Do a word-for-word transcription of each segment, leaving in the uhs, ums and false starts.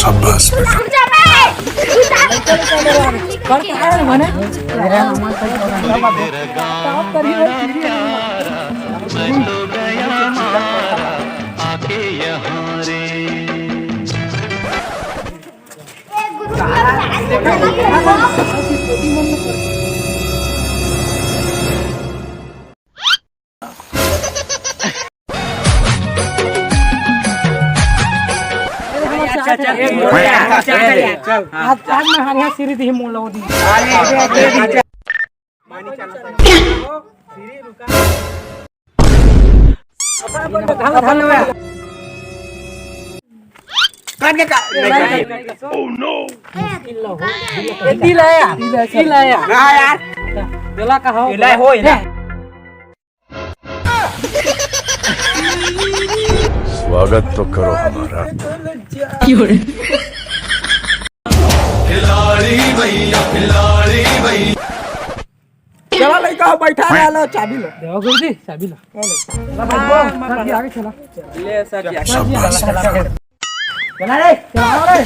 शाबाश बेटा। अच्छा, अच्छा, एक बोल रहा है। चल, चल। आज, आज मैं हरिया सीरी दी मोलो दी। धन्यवाद। काट के का-, नहीं, नहीं, नहीं। Oh no। ये दिल आया, दिल आया। ना यार। दिला का हो? इलाय हो, इलाय। स्वागत तो करो हमारा। खिलाड़ी भैया, खिलाड़ी भैया। चला लइका हो, बैठा रहा लो, चाबी लो। देवा गुरुजी, चाबी लो। चला भाई, चला, चला, आगे चला। ले सर जी, आगे। शाबाश। चला रे, चला रे।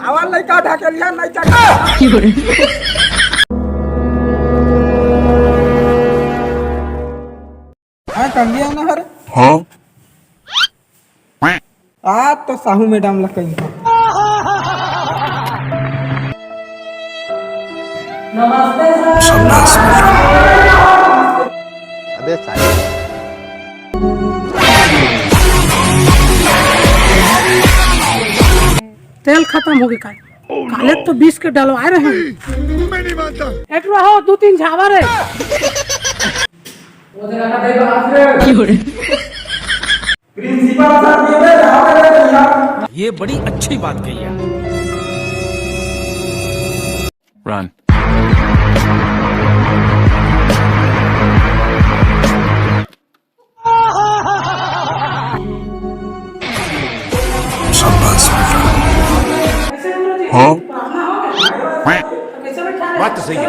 आवा लइका ढकेलिया नहीं चढ़ा। हाँ, टंगिया ना हरे। हाँ। आज तो साहू मैडम ला कही। नमस्ते सर। अबे साले। तेल खत्म हो गया का? काले तो बीस के डलवाए रहे। मैं नहीं मानता। एक रहो, दो तीन झावर है। प्रिंसिपल सर, ये बे, यहाँ पे बैठो यार। ये बड़ी अच्छी बात कही यार। Run। शाबाश बेटा। हाँ? बात तो सही है।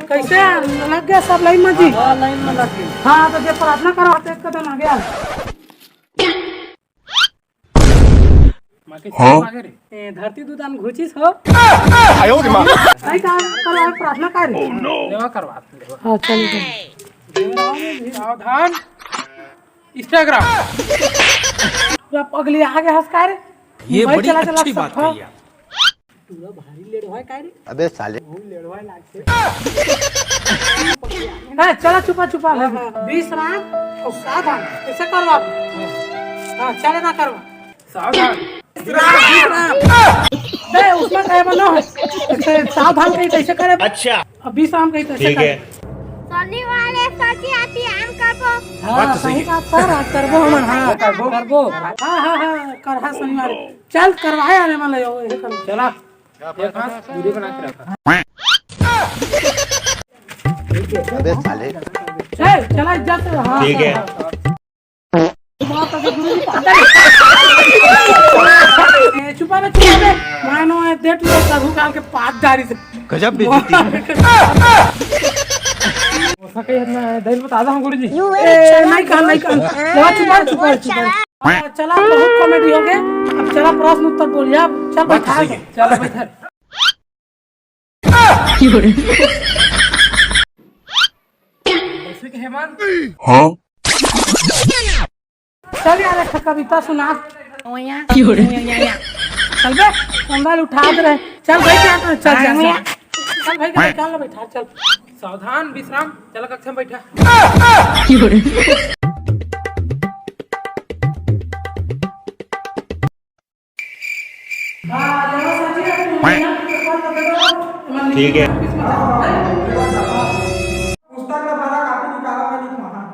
कैसे लग गया सब लाइन में जी? हाँ, लाइन में लग गया। हाँ, तो जो प्रार्थना करो, तो एक कदम आगे आ। माँ के हाँ? साथ मांगे रे। ए, धरती दुदान घुचिस हो। आयो रे माँ। नहीं का, करो, प्रार्थना कर। Oh no। लेवा करवा, लेवा। हाँ, चल, चल। सावधान। Instagram। पूरा पगली आगे हंस का रे। ये मोबाइल बड़ी चला, चला अच्छी सब बात है। कही यार। पूरा भारी लेड़वा है का रे? अबे साले। बहुत लेड़वा है लागथे। हाँ, चला चुपा चुपा ले। हाँ, हाँ, विश्राम और सावधान। ऐसे करवा। हाँ, चले ना करवा। सावधान। विश्राम, विश्राम। बे, उसमें कहे बनो। ऐसे सावधान कहीं कैसे करे? अच्छा। अब विश्राम कहीं कैसे ठीक करे? है। शनि वाले सोची आती आम करबो। हाँ, बात तो सही सही है। बात सर, आज करबो हमन, हाँ, करबो। करबो। हाँ, हाँ, हाँ, करहा शनिवार। चल, करवाए आने वाले हो, ये कर। चला। एक हाथ दूरी बना के रखा। अबे साले। ए, चला, इज्जत से, हाँ, ठीक है। हाँ, हाँ। ए, चुपा बे, चुपा बे। मानो, ए, देख लो, साधु काल के पाद दारी से। गजब बेइज्जती। सके इतना दिल बता दो हम गुरुजी। ए, नहीं कहा, नहीं कहा। चला, चुपा, चुपा, चुपा। हाँ, चला, बहुत comedy हो गए। अब चला, प्रश्न उत्तर बोलिए आप। चल, बात तो बैठा सही है। चल, बैठा। कैसे के हेमंत? हाँ? चल यार, एक ठो कविता सुना। ओया। चल बे, कंबल उठा दे रहे। चल भाई, क्या कर? चल, चल, चल। चल भाई, चल, चल, बैठा, चल। सावधान, विश्राम। चल, कक्षा में बैठा। ठीक है। पुस्तक ला भरा, कापी निकाला, मैं लिखना, हाँ।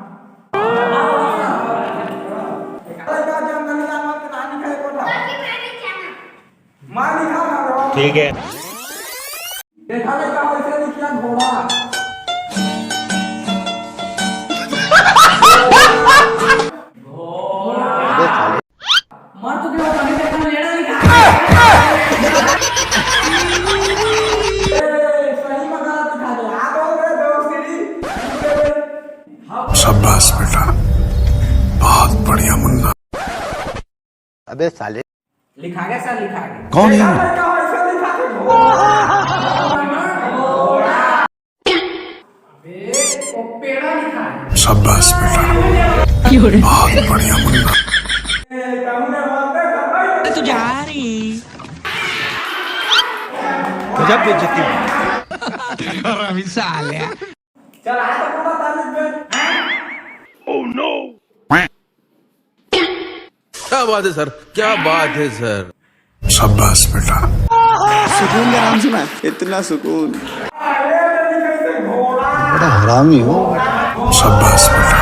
लइका जंगली जानवर के नाम लिखा है, कोटा। मैं लिखा ना, रो। ठीक है। देखा लइका, वैसे लिखिया घोड़ा। अबे साले। लिखा गया सर, लिखा गया। कौन है? देखा, देखा, ऐसे लिखा था। अबे, वो पेड़ा लिखा है। शाबाश बेटा, बहुत बढ़िया मुन्ना। ए, तमने बोलते खबर। तू जा रही। गजब बेइज्जती। रवि साले। चल, आ तो पूरा तारीफ कर। क्या बात है सर, क्या बात है सर। शाबाश बेटा। सुकून का नाम सुना है? इतना सुकून। बड़ा हरामी हो। शाबाश बेटा।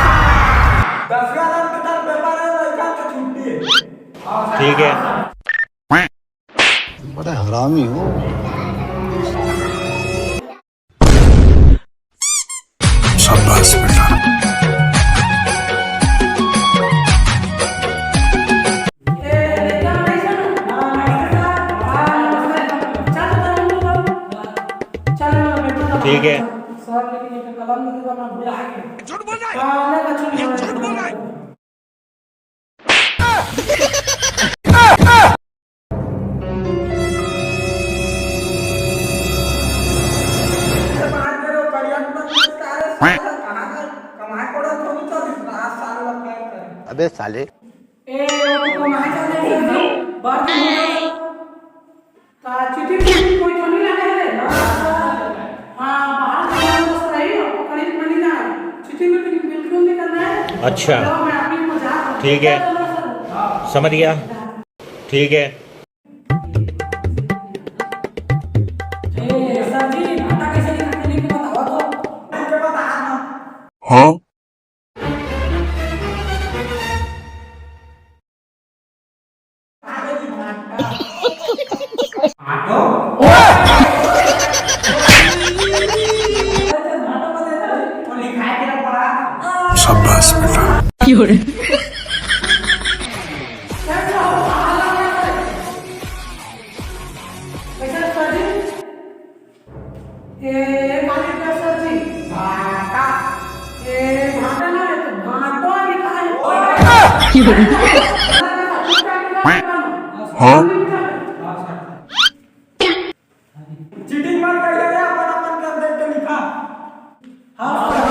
ठीक है। बड़ा हरामी हो। शाबाश बेटा। ठीक है। झूठ बोल रहा है। झूठ बोल रहा है। अबे साले। ए, वो तो कमाए जाते हैं, सर जी। बाहर से बोलो। तो चीटिंग, चीटिंग कोई तो नहीं लगा है ना? हाँ, बाहर से बोलो तो सही, आपको करीब बनी ना। चीटिंग, वीटिंग बिल्कुल नहीं करना है। अच्छा। चलो, मैं अपनी मजाक ठीक है। समझ गया। ठीक है। ए, सर जी, भाटा कैसे निकालते हैं, बताओ तो। हाँ? शाबाश बेटा। ए, काली का सर जी, भाटा। ए, भाटा ना, ये तो भाटो लिखा है। हाँ? चीटिंग मत करिए रे, अपन अपन कर देख के लिखा। हाँ, सर।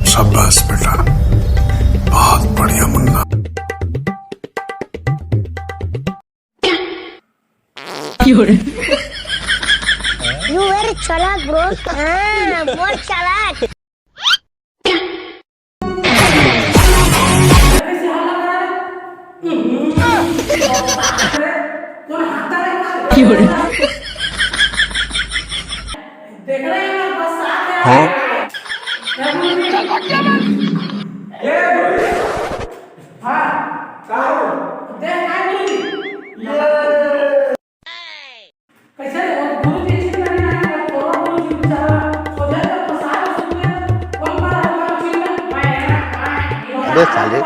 शाबाश बेटा, बहुत बढ़िया Munna. You very chalak, bro. हाँ, बहुत चालाक। हाँ? अबे साले।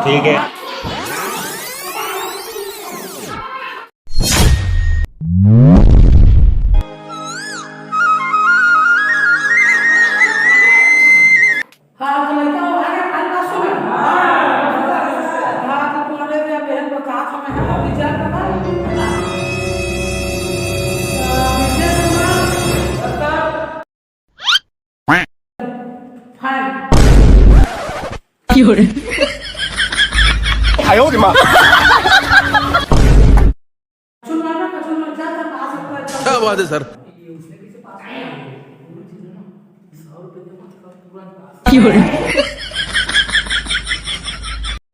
ठीक है। क्या बात है सर।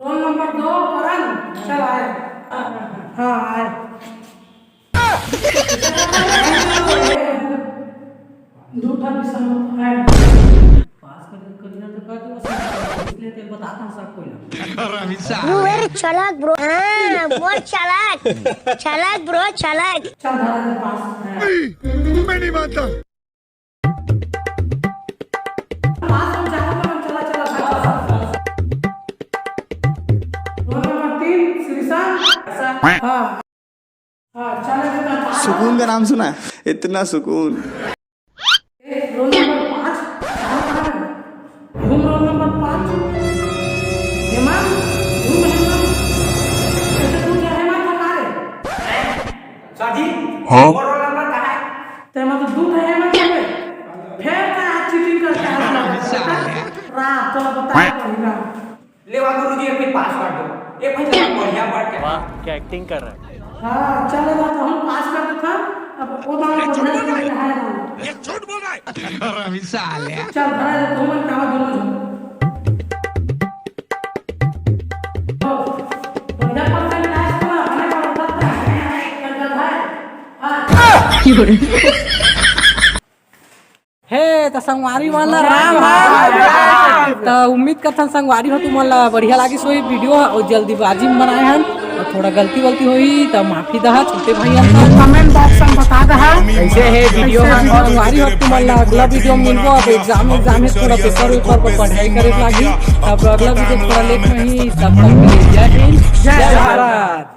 रोल नंबर दो, करण। चल आए। हाँ, आए। दो ठन भी संभव है। पास कर, कर दिया तो कर दो, बस। बताता हूँ सब कोई ना। You very चालाक bro। हाँ, बहुत चालाक। चालाक bro, चालाक। चल धरा दे पास। मैं नहीं मानता। पास हम जाकर हम चला, चला, चला। रोल नंबर तीन, श्रीशांत। हाँ। हाँ, चला जाता है। सुकून का नाम सुना है? इतना सुकून। ए, रोल नंबर पाँच। घूम रोल नंबर पाँच। हेमंत, घूम हेमंत। ऐसे तू क्या हेमंत हटा रे? साजी, हाँ? वो रोल नंबर कहाँ है? ते मतलब दूध है हेमंत में। फिर का चीटिंग करके आ रहा है? रात तो बता पड़ेगा। ले वा गुरुजी, एक पास कर दो। ए भाई, चलो बढ़िया बढ़ के। वाह, क्या एक्टिंग कर रहा है। हाँ, चलो ना, तो हम पास कर देता। अब वो तो हम अरे, झूठ बोल रहा है। ये झूठ बोल रहा है। अरे, अभी साले। चल, भरा दे, तुम मन कावा दोनों झन। तो बढ़िया परसेंट लाए तो ना, हमें का मतलब है। हाँ। हे, त संगवारी मन ला राम राम। त उम्मीद करथन संगवारी हो तुमन ला बढ़िया लागिस होही वीडियो ह, अउ जल्दीबाजी में बनाए हन, अउ थोड़ा गलती वलती होही त माफी दहा छोटे भाई मन ला। कमेंट बॉक्स में बता दहा। कैसे हे वीडियो ह? संगवारी हो तुमन ला अगला वीडियो में मिलबो। अब एग्जाम, एग्जाम हे, थोड़ा पेपर वेपर पर पढ़ाई करे लागी। अब अगला वीडियो थोड़ा लेट में ही, तब तक के लिए जय हिंद, जय भारत।